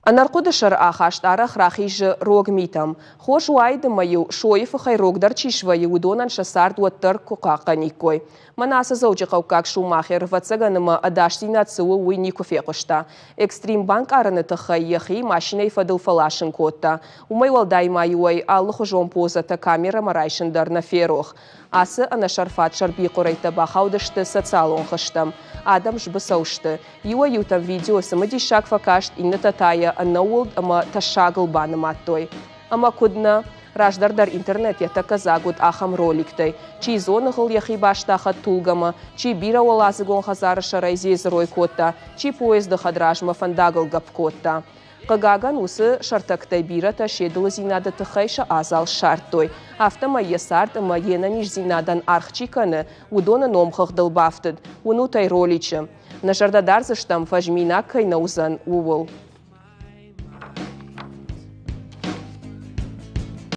Ӕнӕрхъуыды сӕры ахаст арӕх рахизы рог митӕм. Хорз уаид ӕмӕ-иу сойы фыхӕй рогдӕр чи свӕййы, уыдонӕн сӕ цард уӕддӕр куы хъахъхъӕниккой. Мӕнӕ ацы дзӕуджыхъӕуккаг Шумахер, ӕвӕццӕгӕн ӕмӕ ӕдасдзинад цы у, уый никуы фехъуыста. Экстрим банкъарыны тыххӕй йӕхи машинӕйы фӕдыл фӕласын кодта. Уымӕй уӕлдай ма-иу ӕй алыхуызон позӕтӕ камерӕмӕ райсын дӕр нӕ ферох. Ацы ӕнӕсӕрфат сӕрбихъуырӕйттӕ бахаудысты социалон хызтӕм. Адӕм сбыцӕу сты. Иуӕй-иутӕм видео цымыдисаг фӕкаст, иннӕтӕ та йӕ ӕнӕууылд ӕмӕ тӕссагыл банымадтой. Ӕмӕ куыд нӕ? Раздӕр дӕр интернет йӕ тӕккӕ дзаг уыд ахӕм роликтӕй. Чи дзоныгъыл йӕхи баста хӕдтулгӕмӕ, чи бирӕуӕладзыгон хӕдзары сӕрӕй дзедзырой кодта, чи поезды хӕдразмӕ фӕндагыл гӕпп кодта. Хъыгагӕн, уыцы сӕртӕгтӕй бирӕтӕ се дылыдзинады тыххӕй сӕ адзал ссардтой. Афтӕмӕй йӕ цард ӕмӕ йе нӕниздзинадӕн аргъ чи кӕны, уыдоны номхыгъдыл бафтыд. Уынут ӕй роличы. Нӕ зӕрдӕ дардзыстӕм, фӕзминаг кӕй нӕ уыдзӕн, ууыл.